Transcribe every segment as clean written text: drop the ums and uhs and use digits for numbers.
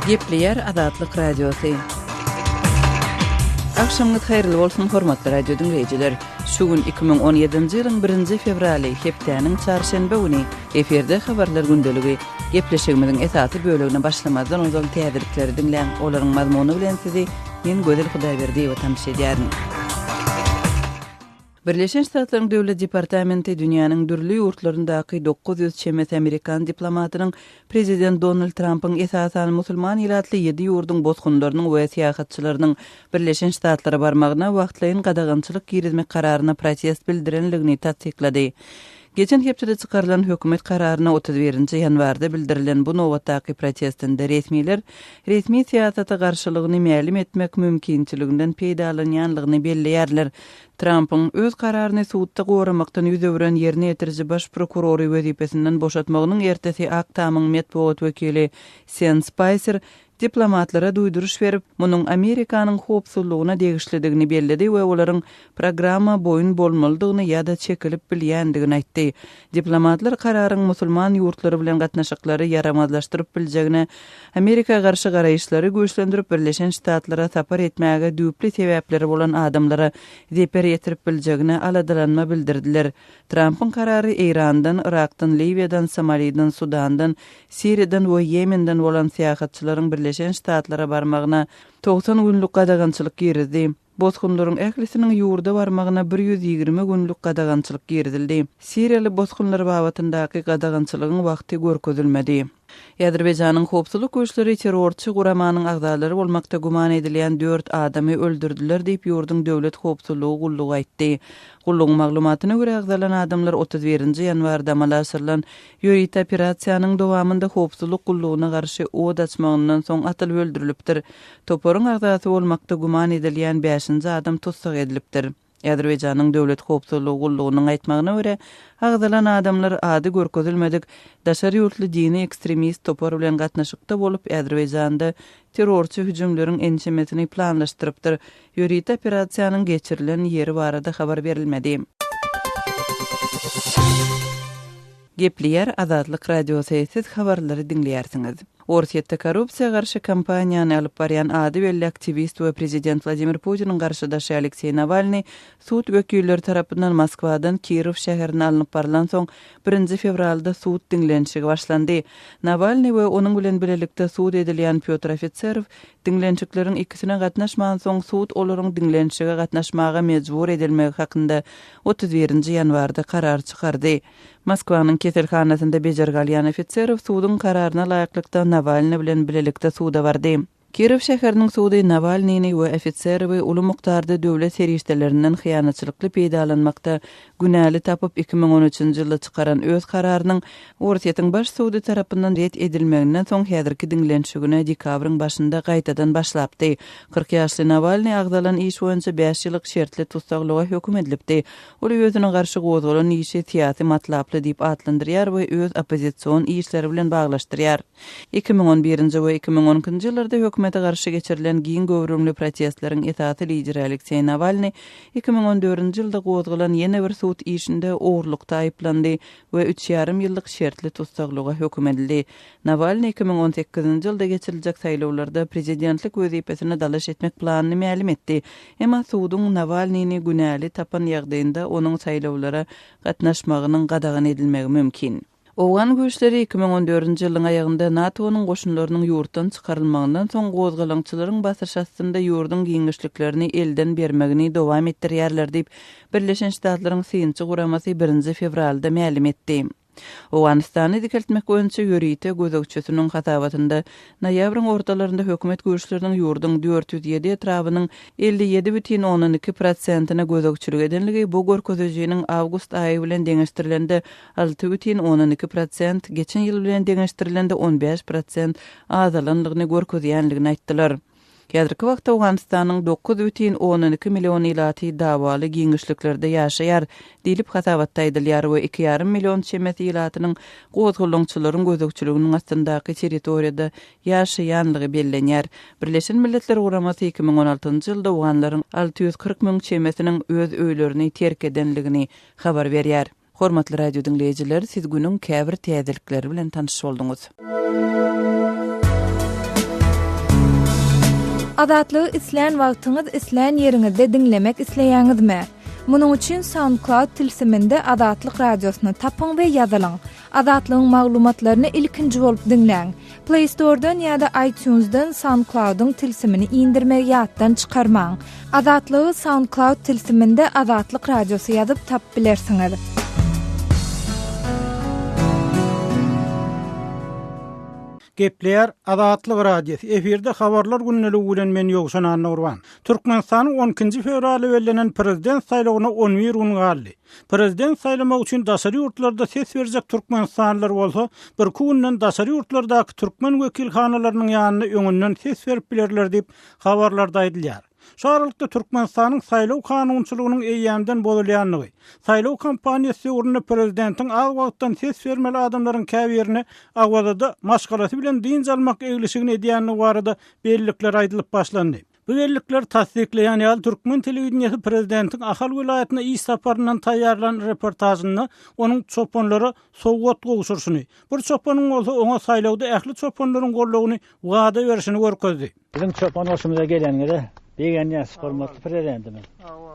Gepleýär Azatlyk Radiosy. Agşamyňyz haýyrly bolsun, hormatly radio diňleýjiler. Şu gün 2017-nji ýylyň birinji fewraly, hepdäniň çarşenbe güni. Efirde habarlar gündeligi. Gepleşigimiziň esasy bölegine başlamazdan ozal täzelikleri diňläň. Olaryň mazmuny bilen sizi men Gözel Hudaýberdiýewa tanyş edýärin. Birleşen Ştatlaryň Döwlet departamenti dünýäniň dürli ýurtlaryndaky 900 çemesi amerikan diplomatynyň prezident Donald Trampyň esasan musulman ilatly ýedi ýurduň bosgunlarynyň we syýahatçylarynyň Birleşen Ştatlara barmagyna wagtlaýyn gadagançylyk girizmek kararyna protest bildirenligini tassyklady. Geçen hepdede çykarylan hökümet kararyna 31-nji ýanwarda bildirilen bu nobatdaky protestinde resmiler resmi syýasata garşylygyny mälim etmek mümkinçiliginden peýdalanýanlygyny belleýärler. Trampyň öz kararyny sudda goramakdan ýüz öwren ýerine ýetiriji baş prokurory wezipesinden boşatmagynyň ertesi Ak Tamyň metbugat wekili Sen Spaýser diplomatlara duýduryş berip, munuň Amerikanyň howpsuzlygyna degişlidigini belledi we olaryň programma boýun bolmalydygyny ýa-da çekilip bilýändigini aýtdy. Diplomatlar kararyň musulman ýurtlary bilen gatnaşyklary ýaramazlaşdyryp biljegine, Amerika garşy garaýyşlary güýçlendirip, Birleşen Ştatlara sapar etmäge düýpli sebäpleri bolan adamlara zeper ýetirip biljegine aladalanma bildirdiler. Trampyň karary Eýrandan, Yrakdan, Liwiýadan, Somaliden, Sudandan, Siriýadan we Ýemenden bolan syýahatçylaryň Birleşen Ştatlara barmagyna 90 günlük gadagançylyk girizdi. Bosgunlaryň ählisiniň ýurda barmagyna 120 günlük gadagançylyk girizildi. Siriýaly bosgunlar babatyndaky gadagançylygyň wagty görkezilmedi. Azerbaýjanyň howpsuzlyk güýçleri terrorçy guramanyň agzalary bolmakda güman edilýän dört adamy öldürdiler diýip, ýurduň Döwlet howpsuzlygy gullugy aýtdy. Gullugyň maglumatyna görä, agzalan adamlar 31-nji ýanwarda amala aşyrylan Ýörite operasiýanyň dowamynda howpsuzlyk gullugyna garşy od açmagyndan soň atylyp öldürilipdir. Toparyň agzasy bolmakda güman edilýän bäşinji adam tussag edilipdir. Azerbaýjanyň Döwlet howpsuzlygy gullugynyň aýtmagyna görä, agzalan adamlar ady görkezilmedik daşary ýurtly dini ekstremist topar bilen gatnaşykda bolup, Azerbaýjanda terrorçy hüjümleriň ençemesini planlaşdyrypdyr. Ýörite operasiýanyň geçirilen ýeri barada habar berilmedi. Gepleýär Azatlyk Radiosy, siz habarlary diňleýärsiňiz. Orsýetde korrupsiýa garşy kampaniýany alyp barýan ady belli aktiwist we prezident Wladimir Putiniň garşydaşy Alekseý Nawalnyý sud wekilleri tarapyndan Moskwadan Kirow şäherine alnyp barlansoň, birinji fewralda sud diňlenişigi başlandy. Nawalnyý we onuň bilen bilelikde sud edilýän Pýotr Ofiserow Diňlenişikleriň ikisine gatnaşmansoň, sud olaryň diňlenişige gatnaşmaga mejbur edilmegi hakynda 31-nji ýanwarda karar çykardy. Moskwanyň keselhanasynda bejergi alýan Ofiserow suduň kararyna laýyklykda Nawalnyý bilen bilelikde suda bardy. Kirow şäheriniň sudy Nawalnyny we Ofiserowy uly mukdarda döwlet serişdelerinden hyýanatçylykly peýdalanmakda günäli tapyp, 2013-nji ýylda çykaran öz kararynyň Orsýetiň baş sudy tarapyndan ret edilmeginden soň häzirki diňlenişigine dekabryň başynda gaýtadan başlapdy. 40 ýaşly Nawalnyý agzalan iş boýunça bäş ýyllyk şertli tussaglyga höküm edilipdi. Ol özüne garşy gozgalan işi syýasy matlaply diýip atlandyrýar we öz oppozision işleri bilen baglaşdyrýar. 2011-nji we 2012-nji ýyllarda hökümete garşy geçirilen giň göwrümli protestleriň esasy lideri Alekseý Nawalnyý 2014-nji ýylda gozgalan ýene bir sud işinde ogurlykda aýyplandy we üç ýarym ýyllyk şertli tussaglyga höküm edildi. Nawalnyý 2018-nji ýylda geçiriljek saýlawlarda prezidentlik wezipesine dalaş etmek planyny mälim etdi. Emma suduň Nawalnyny günäli tapan ýagdaýynda onuň saýlawlara gatnaşmagynyň gadagan edilmegi mümkin. Owgan güýçleri 2014-nji ýylyň aýagynda NATO-nyň goşunlarynyň ýurtdan çykarylmagyndan soň gozgalaňçylaryň basyşy astynda ýurduň giňişliklerini elden bermegini dowam etdirýärler diýip, Birleşen Ştatlaryň synçy guramasy birinji fewralda mälim etdi. Owganystany dikeltmek boýunça ýörite gözegçisiniň hasabatynda noýabryň ortalarynda hökümet güýçleriniň ýurduň 407 etrabynyň 57,2 prosentine gözegçilik edenligi bu görkezijiniň awgust aýy bilen deňeşdirilende 6,2 prosent, geçen ýyl bilen deňeşdirilende 15 prosent azalanlygyny görkezýänligini aýtdylar. Häzirki wagtda Owganystanyň 9,2 million ilaty dawaly giňişliklerde ýaşaýar, diýlip hasabatda aýdylýar we iki ýarym million çemesi ilatynyň gozgalaňçylaryň gözegçiliginiň astyndaky territoriýada ýaşaýanlygy bellenýär. Birleşen Milletler Guramasy 2016-njy ýylda owganlaryň 640 müň çemesiniň öz öýlerini terk edenligini habar berýär. Hormatly radio diňleýjiler, siz günüň käbir täzelikleri bilen tanyş bolduňyz. Azatlygy islän wagtyňyz, islän ýeriňizde diňlemek isleýäňizmi? Munuň üçin SoundCloud tilsiminde Azatlyk Radiosyny tapyň we ýazylyň. Azatlygyň maglumatlaryny ilkinji bolup diňläň. Play Store-dan ýa-da iTunes-dan SoundCloud-yň tilsimini indirmegi ýatdan çykarmaň. Azatlygy SoundCloud tilsiminde Azatlyk Radiosy ýazyp tapyp bilersiňiz. Gepleýär Azatlyk Radiosy, efirde Habarlar gündeligi bilen men Ýowşan Annagurban. Türkmenistanyň on ikinji fewralda bellenen prezident saýlawyna on bir gün galdy. Prezident saýlamak üçin daşary ýurtlarda ses berjek türkmenistanlylar bolsa, birki günden daşary ýurtlardaky türkmen wekilhanalarynyň ýanynda öňünden ses berip bilerler diýip, habarlarda aýdylýar. Şu aralykda Türkmenistanyň saýlaw kanunçylygynyň eýýämden bozulýandygy, saýlaw kampaniýasy döwründe prezidentiň az wagtdan ses bermeli adamlaryň käbirine Awazada maşgalasy bilen dynç almak eglişigini edýändigi barada bellikler aýdylyp başlandy. Bu bellikleri tassyklaýan ýaly türkmen telewideniýesi prezidentiň Ahal welaýatyna iş saparyndan taýýarlan reportažynda onuň çopanlara sowgat gowşuryşyny, bir çopanyň bolsa oňa saýlawda ähli çopanlaryň goldawyny wada berşini görkezdi. Biziň çopan goşumyza geleniňize begenýäs, hormatly Prezidentimiz.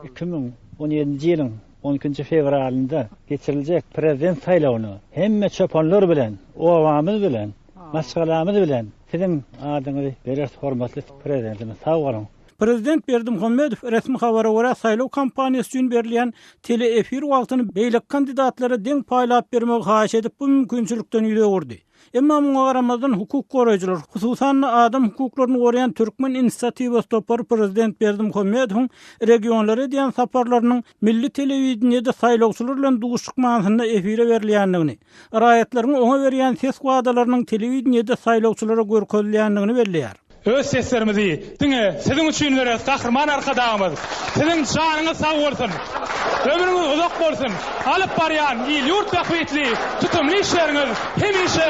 2017-nji ýylyň on ikinji fewralynda geçiriljek Prezident saýlawyna hemme çopanlar bilen, obamyz bilen, maşgalamyz bilen Siziň adyňyzy bereris hormatly Prezidentimiz sag boluň. Prezident Berdimuhamedow resmi habara görä saýlaw kampaniýasy üçin berilýän teleefir wagtyny beýleki kandidatlara deň paýlap bermegi haýyş edip bu mümkinçilikden ýüz öwürdi. Emma muňa garamazdan hukuk goraýjylar, hususan-da adam hukuklaryny goraýan Türkmen inisiatiwasy topary prezident Berdimuhamedowyň regionlara edýän saparlarynyň milli telewideniýede saýlawçylar bilen duşuşyk manysynda efire berilýändigini, Raýatlaryň oňa berýän ses wadalarynyň telewideniýede saýlawçylara görkezilýändigini belleýär. Öz seslerimizi diňe Siziň üçin bereris Gahryman Arkadagymyz! Siziň janyňyz sag bolsun! Ömrüňiz uzak bolsun! Alyp barýan il-ýurt bähbitli tutumly işleriňiz hemişe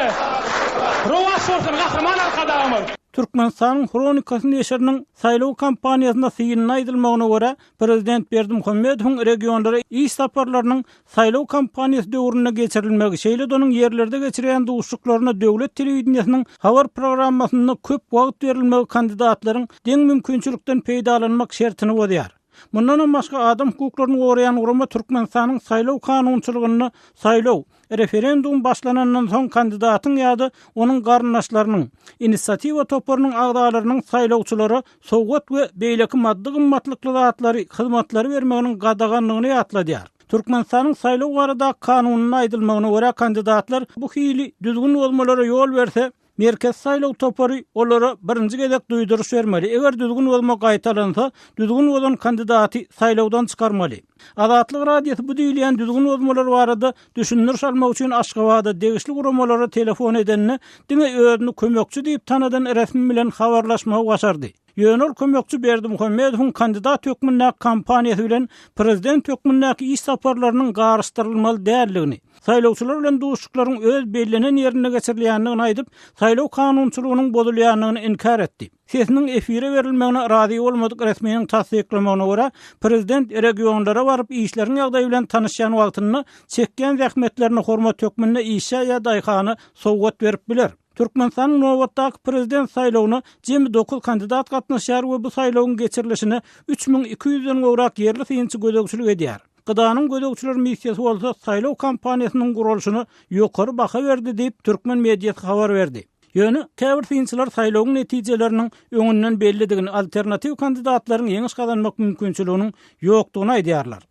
rowaç bolsun Gahryman Arkadagymyz! Türkmenistanyň Hronikasy neşiriniň saýlaw kampaniýasynda synynda aýdylmagyna görä, prezident Berdimuhamedowyň regionlara iş saparlarynyň Saýlaw kampaniýasy döwründe geçirilmegi, şeýle-de onuň ýerlerde geçirýän duşuşyklaryna döwlet telewideniýesiniň habar programmasynda köp wagt berilmegi kandidatlaryň deň mümkinçilikden peýdalanmak şertini bozýar. Mundanam başga adam hukuklaryny goraýan gurama Türkmenistanyň saýlaw kanunçylygynda saýlaw, referendum başlanandan soň kandidatyň ýa-da onuň garyndaşlarynyň, inisiatiwa toparynyň agzalarynyň saýlawçylara sowgat we beýleki maddy gymmatlykly zatlary, hyzmatlary bermeginiň gadagandygyny ýatladýar. Türkmenistanyň Saýlaw baradaky kanunynda aýdylmagyna görä, kandidatlar bu hili düzgün bozmalara ýol berse, Merkezi saýlaw topary olara birinji gezek duýduryş bermeli, eger düzgün bozma gaýtalansa, düzgün bozan kandidaty saýlawdan çykarmaly. Azatlyk Radiosy bu diýilýän düzgün bozmalar barada düşündiriş almak üçin Aşgabada degişli guramalara telefon edende, diňe özüni kömekçi diýip tanadan resmi bilen habarlaşmagy başardy. Ýöne ol kömekçi Berdimuhamedowyň kandidat hökmündäki kampaniýasy bilen prezident hökmündäki iş saparlarynyň garyşdyrylmaly däldigini, saýlawçylar bilen duşuşyklaryň öz bellenen ýerinde geçirilýändigini aýdyp, saýlaw kanunçylygynyň bozulýandygyny inkär etdi. Sesiniň efire berilmegine razy bolmadyk resminiň tassyklamagyna görä, prezident regionlara baryp işleriň ýagdaýy bilen tanyşýan wagtynda çekýän zähmetlerine hormat hökmünde işçä ýa daýhana sowgat berip biler. Türkmenistanyň nobatdaky prezident saýlawyna jemi dokuz kandidat gatnaşýar we bu saýlawyň geçirilişine 3200-den gowrak ýerli synçy gözegçilik edýär. GDA-nyň gözegçiler missiýasy bolsa saýlaw kampaniýasynyň guralyşyna ýokary baha berdi diýip, türkmen mediasy habar berdi. Ýöne käbir synçylar saýlawyň netijeleriniň öňünden bellidigini, alternatiw kandidatlaryň ýeňiş gazanmak mümkinçiliginiň ýokdugyny aýdýarlar.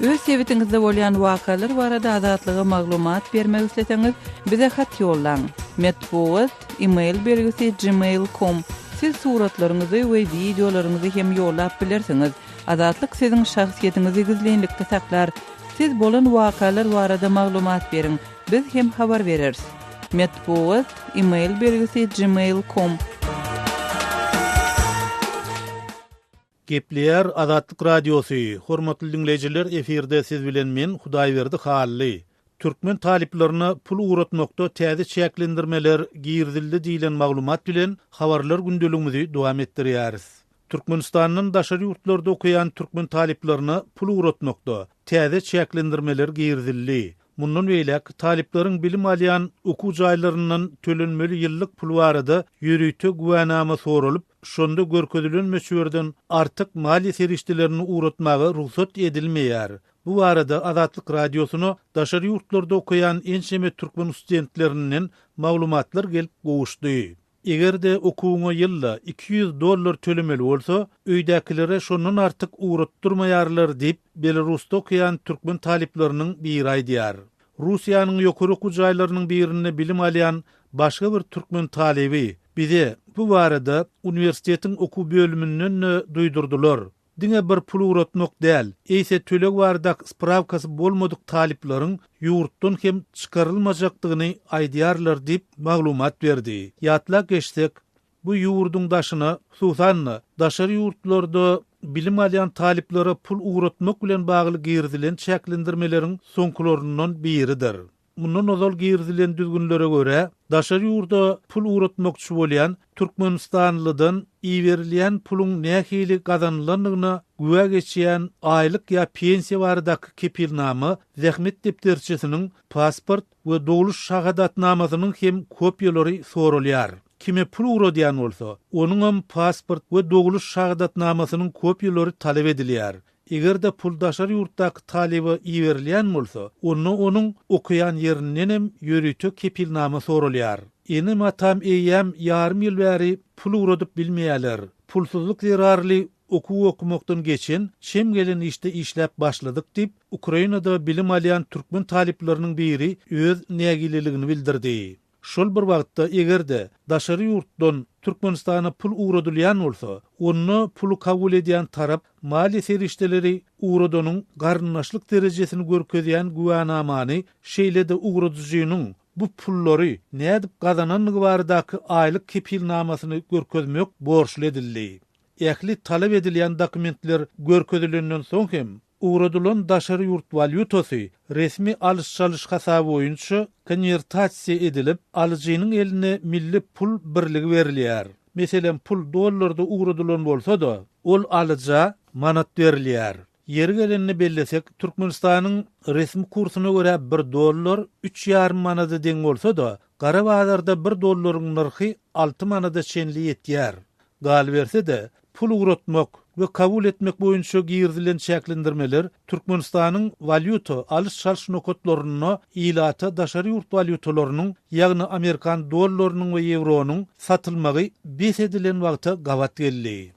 Öz sebitiňizde bolýan wakalar barada Azatlyga maglumat bermek isleseňiz, bize hat ýollaň. Metbugat, e-mail belgisi gmail com. Siz suratlaryňyzy we wideolaryňyzy hem ýollap bilersiňiz. Azatlyk siziň şahsyýetiňizi gizlinlikde saklar. Siz bolan wakalar barada maglumat beriň, biz hem habar bereris. Metbugat, e-mail belgisi gmail com. Gepleýär Azatlyk Radiosy, Hormatly diňleýjiler efirde siz bilen men Hudaýberdi Hally. Türkmen talyplaryna pul ugratmakda täze çäklendirmeler girizildi diýlen maglumat bilen habarlar gündeligimizi dowam etdirýäris. Türkmenistandan daşary ýurtlarda okaýan türkmen talyplaryna pul ugratmakda täze çäklendirmeler girizildi. Mundan beýläk, talyplaryň bilim alýan okuw jaýlaryndan tölenmeli ýyllyk pul barada ýörite güwänama soralyp, şonda görkezilen möçberden artyk maliýe serişdelerini ugratmaga rugsat edilmeýär. Bu barada Azatlyk Radiosyna daşary ýurtlarda okaýan ençeme türkmen studentlerinden maglumatlar gelip gowuşdy. Eger-de okuwyňa ýylda 200 dollar tölemeli bolsa, öýdäkilere şondan artyk ugratdyrmaýarlar diýip, Belarusda okaýan türkmen talyplarynyň biri aýdýar. Russiýanyň ýokary okuw jaýlarynyň birinde bilim alýan başga bir türkmen talyby bize bu barada uniwersitetiň okuw bölüminden-de duýdurdylar. Diňe bir pul ugratmak däl, eýse töleg baradaky sprawkasy bolmadyk talyplaryň ýurtdan hem çykarylmajakdygyny aýdýarlar diýip, maglumat berdi. Ýatlap geçsek, bu ýurduň daşyna, hususan-da, daşary ýurtlarda bilim alýan talyplara pul ugratmak bilen bagly girizilen çäklendirmeleriň soňkularyndan biridir. Mundan ozal girizilen düzgünlere görä, daşary ýurda pul ugratmakçy bolýan türkmenistanlydan iberilýän puluň nähili gazanylandygyna güwä geçýän aýlyk ýa pensiýa baradaky kepilnama, zähmet depderçesiniň, pasport we dogluş şahadatnamasynyň hem kopiýalary soralýar. Kime pul ugradýan bolsa, onuňam pasport we dogluş şahadatnamasynyň kopiýalary talap edilýär. Eger-de pul daşary ýurtdaky talyba iberilýän bolsa, onda onuň okaýan ýerindenem ýörite kepilnama soralýar. Enem-atam eýýäm ýarym ýyl bäri pul ugradyp bilmeýärler. Pulsuzlyk zerarly okuw okamakdan geçen, çem gelen işde işläp başladyk diýip, Ukrainada bilim alýan türkmen talyplarynyň biri öz nägileligini bildirdi. Şol bir wagtda, eger-de daşary ýurtdan Türkmenistana pul ugradylýan bolsa, onda puly kabul edýän tarap maliýe serişdeleri ugradanyň garyndaşlyk derejesini görkezýän güwänamany, şeýle-de ugradyjynyň bu pullary nädip gazanandygy baradaky aýlyk kepilnamasyny görkezmek borçly edildi. Ähli talap edilýän dokumentler görkezilenden soň hem, Ugradylan daşary ýurt walýutasy resmi alyş-çalyş hasaby boýunça konwertasiýa edilip, alyjynyň eline milli pul birligi berilýär. Meselem, pul dollarda ugradylan bolsa-da, ol alyja manat berilýär. Ýeri gelende bellesek, Türkmenistanyň resmi kursuna görä bir dollar üç ýarym manada deň bolsa-da, gara bazarda bir dollaryň nyrhy alty manada çenli ýetýär. Galyberse-de, pul ugratmak we kabul etmek boýunça girizilen çäklendirmeler Türkmenistanyň walýuta alyş-çalyş nokatlarynda ilata daşary ýurt walýutalarynyň, ýagny amerikan dollarynyň we ýewronyň satylmagy bes edilen wagta gabat geldi.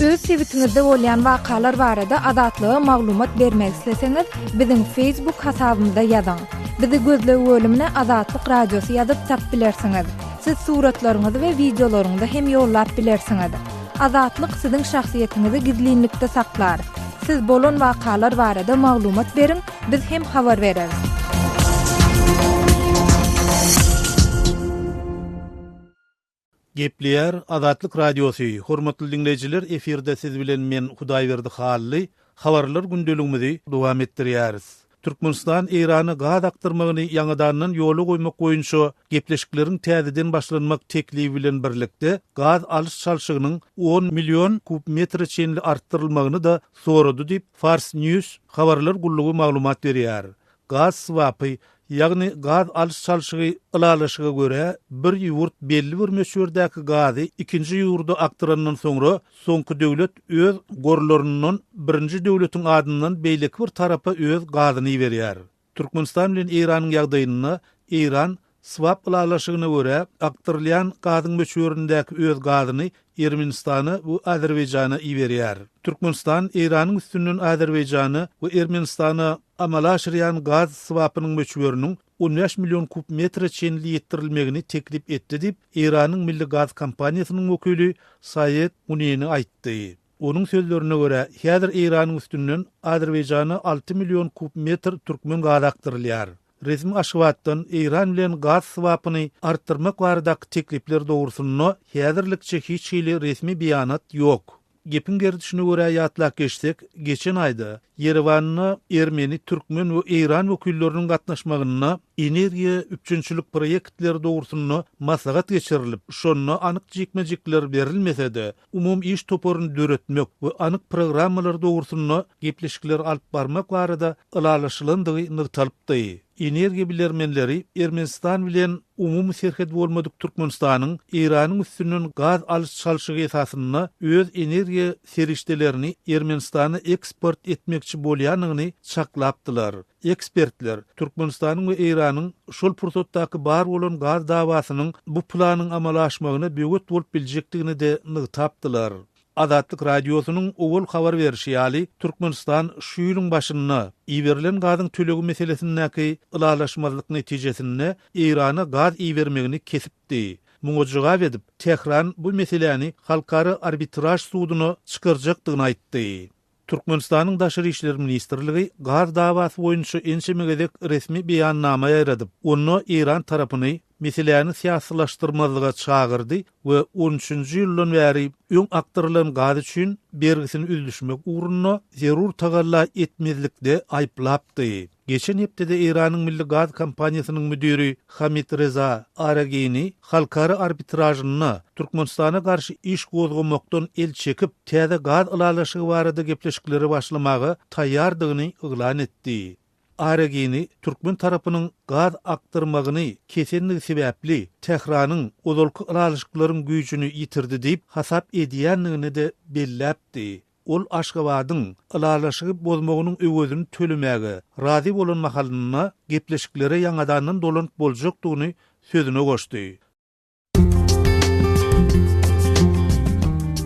Öz sebitiňizde bolýan wakalar barada Azatlyga maglumat bermek isleseňiz, biziň Facebook hasabymyza ýazyň. Bizi gözleg bölümine Azatlyk Radiosy ýazyp tap bilersiňiz. Siz suratlaryňyzy we wideolaryňyzy hem ýollap bilersiňiz. Azatlyk siziň şahsyýetiňizi gizlinlikde saklar. Siz bolan wakalar barada maglumat beriň, biz hem habar bereris. Gepleýär Azatlyk Radiosy, Hormatly diňleýjiler efirde siz bilen men Hudaýberdi Hally, habarlar gündeligimizi dowam etdirýäris. Türkmenistan Eýrana gaz akdyrmagyny ýaňadandan ýola goýmak boýunça gepleşikleriň täzeden başlanmak teklibi bilen birlikde gaz alyş-çalşygynyň on million kub metre çenli artdyrylmagyny-da sorady diýip, Fars News habarlar gullugy maglumat berýär. Gaz swapy, ýagny gaz alyş-çalşygy ylalaşyga görä, bir ýurt belli bir möçberdäki gazy ikinji ýurda akdyrandan soňra, soňky döwlet öz gorlaryndan birinji döwletiň adyndan beýleki bir tarapa öz gazyny iberýär. Türkmenistan bilen Eýranyň ýagdaýynda Eýran swap ylalaşygyna görä akdyrylýan gazyň möçberindäki öz gazyny Ermenistana we Azerbaýjana iberýär. Türkmenistan Eýranyň üstünden Azerbaýjana we Ermenistana amala aşyrýan gaz swapynyň möçberiniň 15 million kub metre çenli ýetdirilmegini teklip etdi diýip, Eýranyň milli gaz kompaniýasynyň wekili Saýed Muneni aýtdy. Onuň sözlerine görä, häzir Eýranyň üstünden Azerbaýjana 6 million kub metr türkmen gazy akdyrylýar. Resmi Aşgabatdan Eýran bilen gaz swapyny artdyrmak baradaky teklipler dogrusynda häzirlikçe hiç hili resmi beýanat ýok. Gepiň gerdişine görä ýatlap geçsek, geçen aýda Ýerewanda ermeni, türkmen we eýran wekilleriniň gatnaşmagynda energiýa üpjünçilik proýektleri dogrusynda maslahat geçirilip, şonda anyk jikme-jikler berilmese-de, umumy iş toparyny döretmek we anyk programmalar dogrusynda gepleşikleri alyp barmak barada ylalaşylandygy nygtalypdy. Energiýa bilermenleri Ermenistan bilen umumy serhedi bolmadyk Türkmenistanyň Eýranyň üstünden gaz alyş-çalşygy esasynda öz energiýa serişdelerini Ermenistana eksport etmekçi bolýandygyny çaklapdylar. Ekspertler Türkmenistanyň we Eýranyň şol pursatdaky bar bolan gaz dawasynyň bu planyň amala aşmagyna böwet bolup biljekdigini-de nygtapdylar. Azatlyk Radiosynyň owal habar berşi ýaly, Türkmenistan şu ýylyň başynda, iberilen gazyň tölegi meselesindäki ylalaşmazlyk netijesinde Eýrana gaz ibermegini kesipdi. Muňa jogap edip, Tähran bu meseläni Halkara arbitraž suduna çykarjakdygyny aýtdy. Türkmenistanyň Daşary işler ministrligi gaz dawasy boýunça ençeme gezek resmi beýannama ýaýradyp, onda eýran tarapyny meseläni syýasylaşdyrmazlyga çagyrdy we on üçünji ýyldan bäri öň akdyrylan gaz üçin bergisini üzlüşmek ugrunda zerur tagalla etmezlikde aýyplapdy. Geçen hepdede Eýranyň milli gaz kompaniýasynyň müdiri Hamid Reza Aragini halkara arbitražynda Türkmenistana garşy iş gozgamakdan el çekip, täze gaz ylalaşygy barada gepleşiklere başlamaga taýýardygyny yglan etdi. Aragini türkmen tarapynyň gaz akdyrmagyny kesendigi sebäpli Tähranyň ozalky ylalaşyklaryň güýjüni ýitirdi diýip hasap edýändigini-de belläpdi. Ol Aşgabadyň ylalaşygy bozmagynyň öwezini tölemäge razy bolan mahalynda gepleşiklere ýaňadandan dolanyp boljakdygyny sözüne goşdy.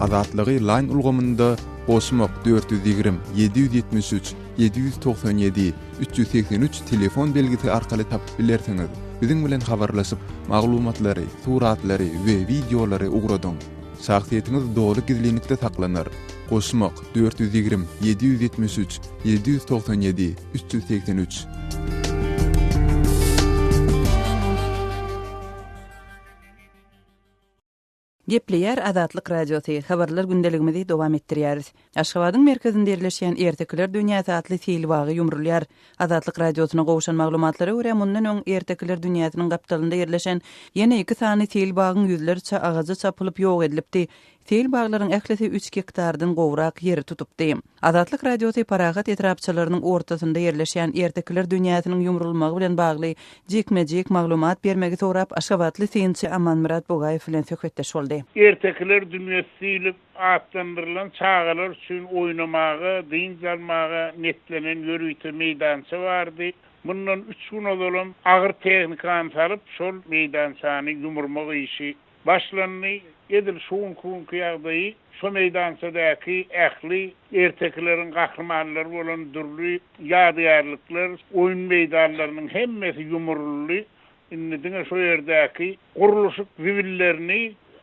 Azatlygy Line ulgamynda goşmak 420 773 797 383 telefon belgisi arkaly tapyp bilersiňiz. Biziň bilen habarlaşyp, maglumatlary, suratlary we wideolary ugradyň. Şahsyýetiňiz doly gizlinlikde saklanar. Goşmak, 420, 773, 797, 383. Gepleýär Azatlyk Radiosy, Habarlar gündeligimizi dowam etdirýäris. Aşgabadyň merkezinde ýerleşýän Ertekiler dünýäsi atly seýil bagy ýumrulýar. Azatlyk Radiosyna gowşan maglumatlara görä, mundan öň Ertekiler dünýäsiniň gapdalynda ýerleşen ýene iki sany seýil bagyň ýüzlerçe agajy çapylyp ýok edilipdi. Seýil baglaryň ählisi üç gektardan gowrak ýeri tutupdy. Azatlyk Radiosy Parahat etrapçalarynyň ortasynda ýerleşýän Ertekiler dünýäsiniň ýumrulmagy bilen bagly jikme-jik maglumat bermegi sorap, aşgabatly synçy Amanmyrat Bugaýew bilen söhbetdeş boldy. Ertekiler dünýäsi diýlip atlandyrylan çagalar üçin oýnamaga, dynç almaga netlenen ýörite meýdança bardy. Mundan üç gün ozalam agyr tehnikany salyp, şol meýdançany ýumurmak işi başlandy. Edil şu günki günki ýagdaýy şo meýdançadaky ähli ertekileriň gahrymanlary bolan dürli ýadygärlikler, oýun meýdanlarynyň hemmesi ýumuryldy. Indi diňe şo ýerdäki gurluşyk zibillerini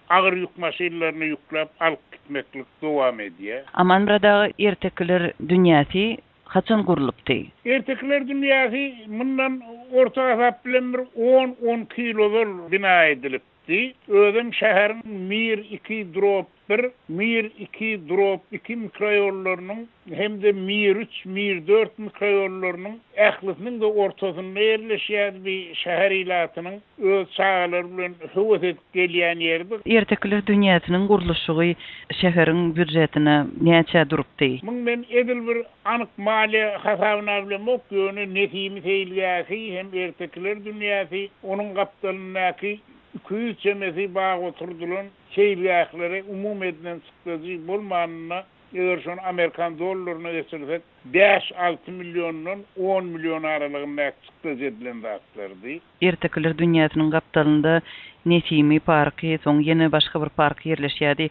agyr ýük maşynlaryna ýükläp alyp gitmeklik dowam edýär. Amanmyrat aga ertekiler dünýäsi haçan gurlupdy? Ertekiler dünýäsi mundan orta hasap bilen bir on-on iki ýyl ozal bina edilipdi. Özem şäheriň Mir iki drop bir, Mir iki drop iki mikroýollarynyň hem-de Mir üç, Mir dört mikroýollarynyň ählisiniň-de ortasynda ýerleşýärdi. Bu şäher ilatynyň öz çagalary bilen höwes edip gelýän ýeridi. Ertekiler dünýäsiniň gurluşygy şäheriň býujetine näçä durupdy? Muň men edil bir anyk maliýe hasabyna bilemok, ýöne Nesimi seýilgähi hem Ertekiler dünýäsi, onuň gapdalyndaky 200 çemesi bag oturdylan seýilgählere umumy edilen çykdajy bolmanynda, eger şony amerikan dollaryna geçirsek, bäş-alty milliondan on million aralygyndaky çykdajy edilen zatlardy. Ertekiler dünýäsiniň gapdalynda Nesimi parky, soň ýene başga bir park ýerleşýärdi.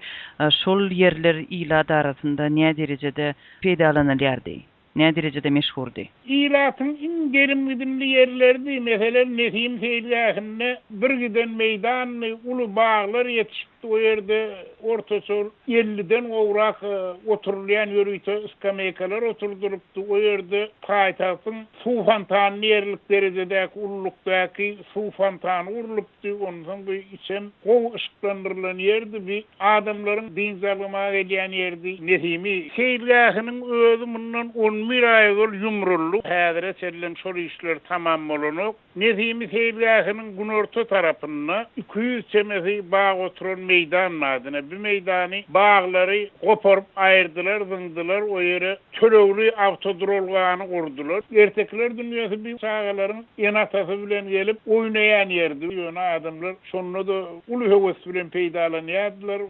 Şol ýerler ilat arasynda näderejede peýdalanylýardy? Näderejede meşhurdy? Ilatyň iň gelim-gidimli ýerleridi. Meselem, Nesim seýilgähinde bir giden meýdandy, uly baglar ýetişipdi. gurlupdy, o ýerde ortaça elliden gowrak oturylýan ýörite skameýkalar oturdylypdy, o ýerde paýtagtyň suw fontany diýerlik derejedäki ululykdaky suw fontany gurlupdy, onsoň bu içem gowy yşyklandyrylan ýerdi, bu adamlaryň dynç almaga gelýän ýerdi. Nesimi seýilgähiniň özi mundan on bir aý ozal ýumruldy, häzire çenlem şol işler tamam bolanok. Nesimi seýilgähiniň günorta tarapynda 200 çemesi bag oturan meýdan bardy. Ine, bu meýdany, baglary goparyp aýyrdylar, zyňdylar, o ýere tölegli awtoduralgany gurdular. Ertekiler dünýäsi bu çagalaryň ene-atasy bilen gelip oýnaýan ýerdi. Ýöne adamlar şonda-da uly höwes bilen peýdalanýardylar.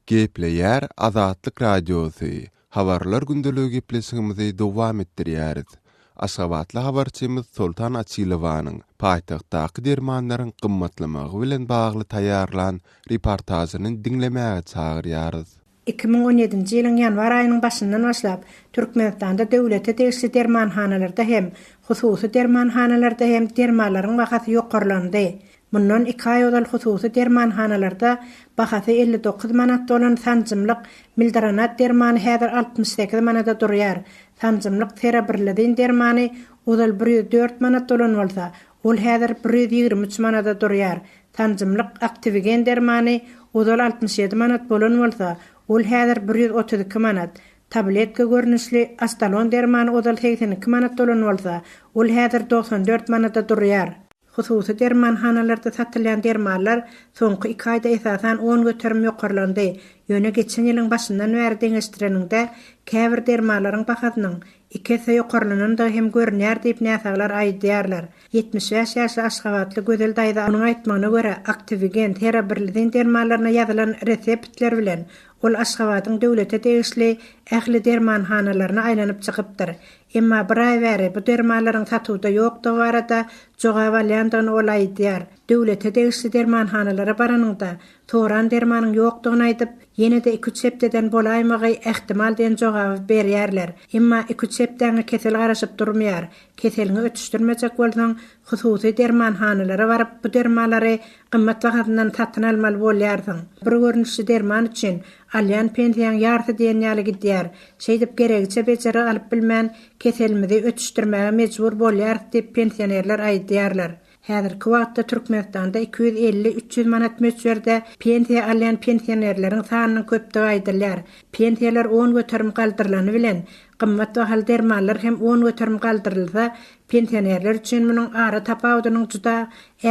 Gepleýär Azatlyk Radiosy, Habarlar gündeligi gepleşigimizi dowam etdirýäris. Aşgabatly habarçymyz Soltan Açylowanyň paýtagtdaky dermanlaryň gymmatlamagy bilen bagly taýýarlan reportažyny diňlemäge çagyrýarys. 2017-nji ýylyň ýanwar aýynyň başyndan başlap, Türkmenistanda döwlete degişli dermanhanalarda hem, hususy dermanhanalarda hem dermanlaryň bahasy ýokarlandy. Mundan iki aý ozal hususy dermanhanalarda bahasy 59 manat bolan sanjymlyk Mildronat dermany häzir 68 manada durýar. Sanjymlyk Serebrilizin dermany ozal 104 manat bolan bolsa, ol häzir 123 manada durýar. Sanjymlyk Aktiwigen dermany ozal 67 manat bolan bolsa, ol häzir 132 manat. Tabletka görnüşli Astalon dermany ozal 82 manat bolan bolsa, ol häzir 94 manada durýar. Hususy dermanhanalarda satylýan dermanlar soňky iki aýda esasan 10% ýokarlandy, ýöne geçen ýylyň başyndan bäri deňeşdireniňde käbir dermanlaryň bahasynyň iki esse ýokarlanandygy hem görünýär diýip näsaglar aýdýarlar. 75 ýaşly aşgabatly Gözel daýza onuň aýtmagyna görä, Aktiwigen, Serabrilzin dermanlaryna ýazylan reseptler bilen ol Aşgabadyň döwlete degişli ähli dermanhanalaryna aýlanyp çykypdyr. Emma bir aý bäri bu dermanlaryň satuwda ýokdugy barada jogap alýandygyny ol aýdýar. Döwlete degişli dermanhanalara baranyňda, soran dermanyň ýokdugyny aýdyp, ýene-de iki-üç hepdeden bolaýmagy ähtimal diýen jogaby berýärler. Emma iki-üç hepdäňe kesel garaşyp durmaýar. Keseliňi ötüşdirmejek bolsaň, hususy dermanhanalara baryp bu dermanlary gymmat bahasyndan satyn almaly bolýarsyň. Bir görnüşli derman üçin alýan pensiýaň ýarsy diýen ýaly gidýär. Şeýdip geregiçe bejergi alyp bilmän, keselimizi ötüşdirmäge mejbur bolýarys diýip pensionerler aýdýarlar. Häzirki wagtda Türkmenistanda 250, 300 manat möçberde pensiýa alýan pensionerleriň sanynyň köpdügi aýdylýar. Pensiýalar 10% galdyrylany bilen, gymmat bahaly dermanlar hem 10% galdyrylsa, pensionerler üçin munuň ara tapawudynyň juda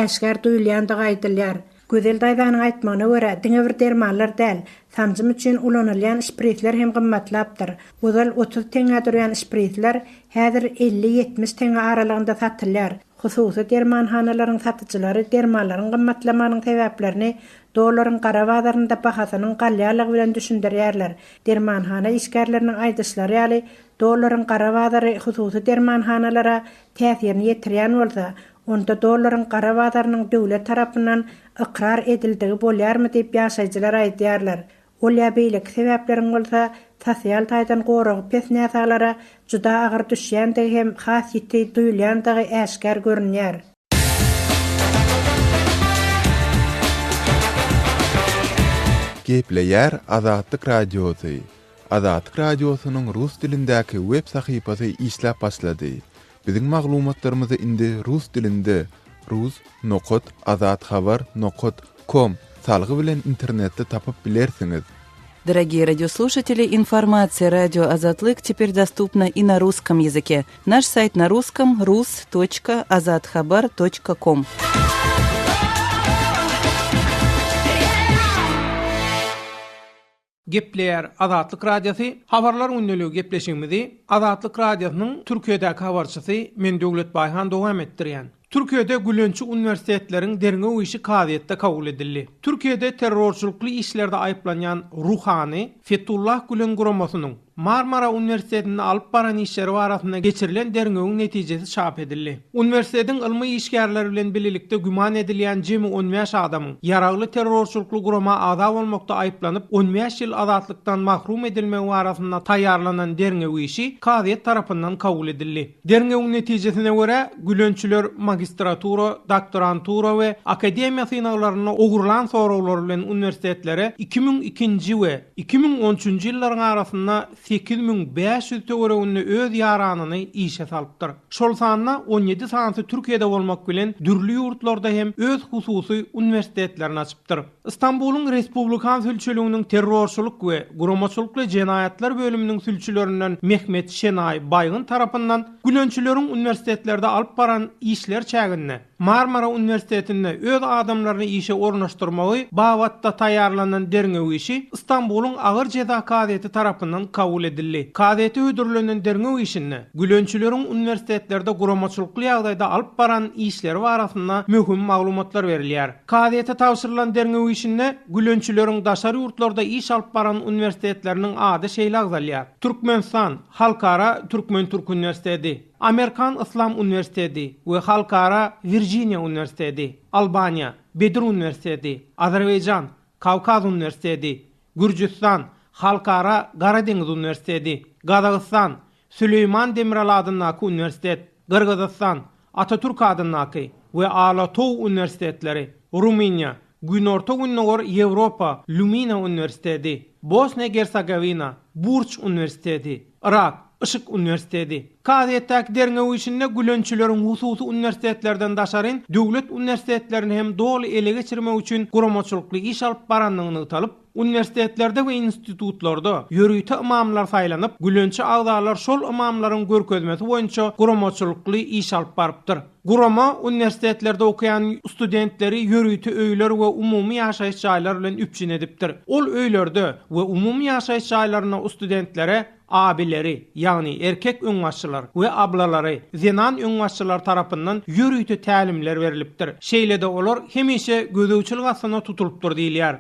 äşgär duýulýandygy aýdylýar. Gözel daýzanyň aýtmagyna görä, diňe bir dermanlar däl, sanjym üçin ulanylýan şprisler hem gymmatlapdyr. Ozal 30 teňňä durýan şprisler häzir 50-70 teňňe aralygynda satylýar. Hususy dermanhanalaryň satyjylary dermanlaryň gymmatlamagynyň sebäplerini dollaryň gara bazarynda bahasynyň galýanlygy bilen düşündirýärler. Dermanhana işgärleriniň aýdyşlary ýaly, dollaryň gara bazary hususy dermanhanalara täsirini ýetirýän bolsa, Onda dollaryň gara bazarynyň döwlet tarapyndan ykrar edildigi bolýarmy diýip ýaşaýjylar aýdýarlar. Ol ýa beýleki sebäpleriň bolsa sosial taýdan goragy pes näsaglara juda agyr düşýändigi hem has ýiti duýulýandygy äşgär görünýär. Gepleýär Azatlyk Radiosy, Azatlyk Radiosynyň rus dilindäki web sahypasy işläp başlady. Biziň maglumatlarymyzy indi rus dilinde rus nokat azathabar nokat kom salgy bilen internetde tapyp bilersiňiz. Дорогие радиослушатели, информация радио Азатлык теперь доступна и на русском языке. Наш сайт на русском rus.azathabar.com. Gepleýär Azatlyk Radiosy, Habarlar gündeligi gepleşigimizi Azatlyk Radiosynyň Türkiýedäki habarçysy men Döwlet Baýhan dowam etdirýän. Türkiýede Gülençi uniwersitetleriň derňew işi kazyýetde kabul edildi. Türkiýede terrorçylykly işlerde aýyplanýan ruhany Fetullah Gülen guramasynyň. Marmara uniwersitetinde alyp baran işleri barasynda geçirilen derňewiň netijesi çap edildi. Uniwersitetiň ylmy işgärleri bilen bilelikde güman edilýän jemi on bäş adamyň, ýaragly terrorçylykly gurama agza bolmakda aýyplanyp, on bäş ýyl azatlykdan mahrum edilmegi barasynda taýýarlanan derňew işi kazyýet tarapyndan kabul edildi. Derňewiň netijesine görä, gülençiler magistratura, doktorantura we akademiýa synaglarynda ogurlan soraglary bilen uniwersitetlere 2002-nji we 2013-nji ýyllaryň arasynda 8500 töwereginde öz ýaranyny işe salypdyr. Şol sanda on ýedi sanysy Türkiýede bolmak bilen, dürli ýurtlarda hem öz hususy uniwersitetlerini açypdyr. Stambulyň Respublikan sülçüliginiň terrorçylyk we guramaçylykly jenaýatlar bölüminiň sülçülerinden Mehmet Şenaý Baýgyn tarapyndan gülençileriň uniwersitetlerde alyp baran işleri çäginde Marmara uniwersitetinde öz adamlaryny işe ornaşdyrmagy babatda taýýarlanan derňew işi Stambulyň agyr jeza kazyýeti tarapyndan kabul edildi. Kazyýete hödürlenen derňew işinde gülençileriň uniwersitetlerde guramaçylykly ýagdaýda alyp baran işleri barasynda möhüm maglumatlar berilýär. Kazyýete tabşyrylan derňew işinde gülençileriň daşary ýurtlarda iş alyp baran uniwersitetleriniň ady şeýle agzalýar, Türkmenistan, Halkara Türkmen-türk uniwersiteti, Amerikan Yslam uniwersiteti we Halkara Wirjiniýa uniwersiteti, Albaniýa, Bedir uniwersiteti, Azerbaýjan, Kawkaz uniwersiteti, Gürjüstan, Halkara Gara deňiz uniwersiteti, Gazagystan, Süleýman Demirel adyndaky uniwersitet, Gyrgyzystan, Atatürk adyndaky we Ala-Too uniwersitetleri, Rumyniýa, Günorta-Gündogar Ýewropa Lumina uniwersiteti, Bosniýa-Gersogowina, Burç uniwersiteti, Yrak, Yşyk uniwersiteti. Kazyýetdäki derňew işinde gülençileriň hususy uniwersitetlerden daşaryn döwlet uniwersitetlerini hem doly ele geçirmek üçin guramaçylykly iş alyp barandygy nygtalyp, Uniwersitetlerde we institutlarda ýörite ymamlar saýlanyp, gülençi agzalar şol ymamlaryň görkezmesi boýunça guramaçylykly iş alyp barypdyr. Gurama uniwersitetlerde okaýan studentleri ýörite öýler we umumy ýaşaýyş jaýlar bilen üpjün edipdir. Ol öýlerde we umumy ýaşaýyş jaýlarynda studentlere abileri, ýagny erkek öňbaşçylar we ablalary, zenan öňbaşçylar tarapyndan ýörite tälimler berlipdir. Şeýle-de olar hemişe gözegçilik astynda tutulypdyr diýilýär.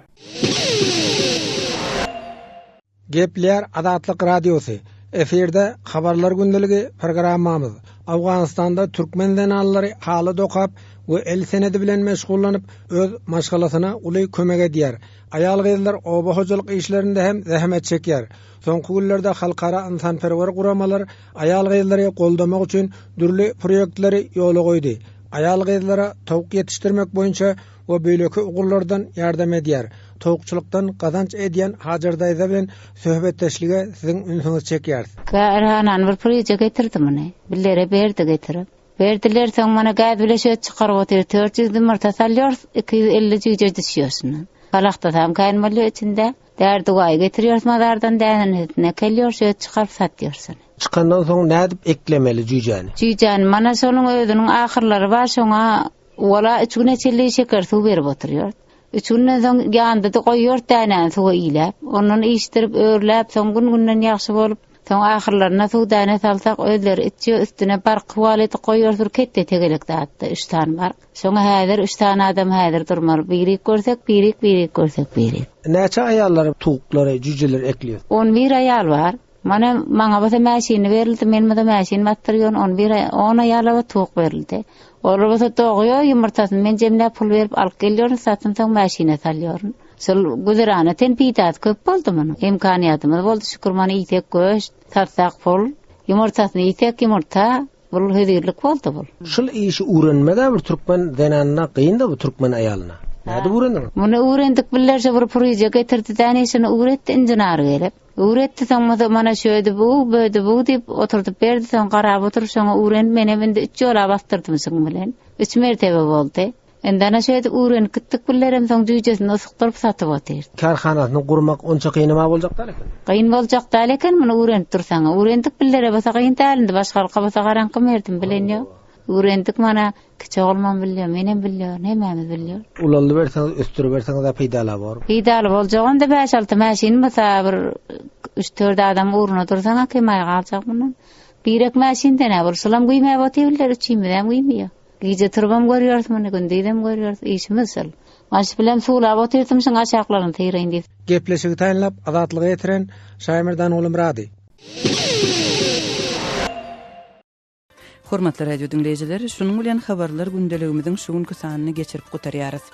Gepleýär Azatlyk Radiosy, Efirde Habarlar gündeligi programmamyz. Owganystanda türkmen zenanlary haly dokap we el senedi bilen meşgullanyp, öz maşgalasyna uly kömek edýär. Aýal-gyzlar oba hojalyk işlerinde hem zähmet çekýär. Soňky günlerde halkara ynsanperwer guramalar aýal-gyzlary goldamak üçin dürli proýektleri ýola goýdy. Aýal-gyzlara towuk ýetişdirmek boýunça we beýleki ugurlardan ýardam edýär. Towukçylykdan gazanç edýän Hajar daýza bilen söhbetdeşlige siziň ünsüňizi çekýäris. Kärhanany bir puryja getirdi muny. Billere berdi getirip. Berdiler soň mana gäz bile şöt çykaryp otyr. 400 ýumurta salýarys, 250 jüýje düşýär şundan. Galakdasam kän bolýar içinde. Däri-dugaýy getirýäris mazardan dänesini äkelýär, şöt çykaryp satýarys şony. Çykandan soň nädip eklemeli jüýjäni? Jüýjäni mana şonuň özüniň ahyrlary bar şoňa Wala üç güne çenli şeker suw berip oturýar. Üç günden soň ýandydy goýýar dänäni suwa iläp. Ondan iýişdirip, örläp, soň gün-günden ýagşy bolup, soň ahyrlaryna suw däne salsak, özleri içýär, üstüne bark huwal edip goýýarys bir ketde tegelek zatda, üç sany bark. Şoňa häzir üç sany adam häzir durmaly. Birik görsek, birik, birik görsek, birik. Näçe aýallar towuklary, jüýjeleri ekliýär? On bir aýal bar. Mana maňa bolsa mäşini berildi, men bolsa mäşini basdyrýan, on bir aý, on aýala bolsa towuk berildi. Olar bolsa dogýar, ýumurtasyny men jemläp pul berip alyp gelýärin, satyn soň mäşine salýaryn. Şol güzerana ten peýdasy köp boldy munuň. Imkanyýatymyz boldy, şükür mana iýsek göşt, satsak pul, ýumurtasyny iýsek ýumurta, bul hözirlik boldy bul. Şul işi öwrenmeg-ä bir türkmen zenanyna kyn-da bu türkmen aýalyna. Nädip öwrendiňiz? Muny öwrendik billerşe bir puryja getirdi-dä ine şuny öwretdi inženary gelip. Öwretdi soň bolsa mana şöýdi bu, böýdi bu diýip oturdyp berdi soň garap oturyp şoňa öwrenip menem indi üç ýola basdyrdym şuň bilen. Üç mertebe boldy. Indi ana şeýdip öwrenip gitdik billerem soň jüýjesini usukdyryp satyp otyrys. Kärhanasyny gurmak onça kynam-a boljak däl eken. Kyn boljak däl eken muny öwrenip dursaň. Öwrendik billere bolsa kyn däl indi başga halka bolsa garaňky merdim bilen ýok. Öwrendik mana Kiçi oglumam bilýär, menem bilýärin, hemmämiz bilýäris. Ulaldyberseňiz, ösdüriberseňiz-ä peýdaly bor. Peýdaly boljak onda bäş-alty mäşin bolsa bir üç-dört adam ugruna dursaň-a kemaý galjak mundan. Birek mäşinden-ä bol, şulam güýmäp otyrlar, üçimizem güýmeýär. Gije turubam görýäris muny, gündizem görýäris, işimiz şol. Maş bilen suwlap otyrdym, şuň aşaklaryny syraýyn diýip. Gepleşigi taýynlap, Azatlyga ýetiren Şaýmerdan Gulumyrady. Hormatly radio diňleýjiler, şunuň bilen habarlar gündeligimiziň şu günki sanyny geçirip gutarýarys.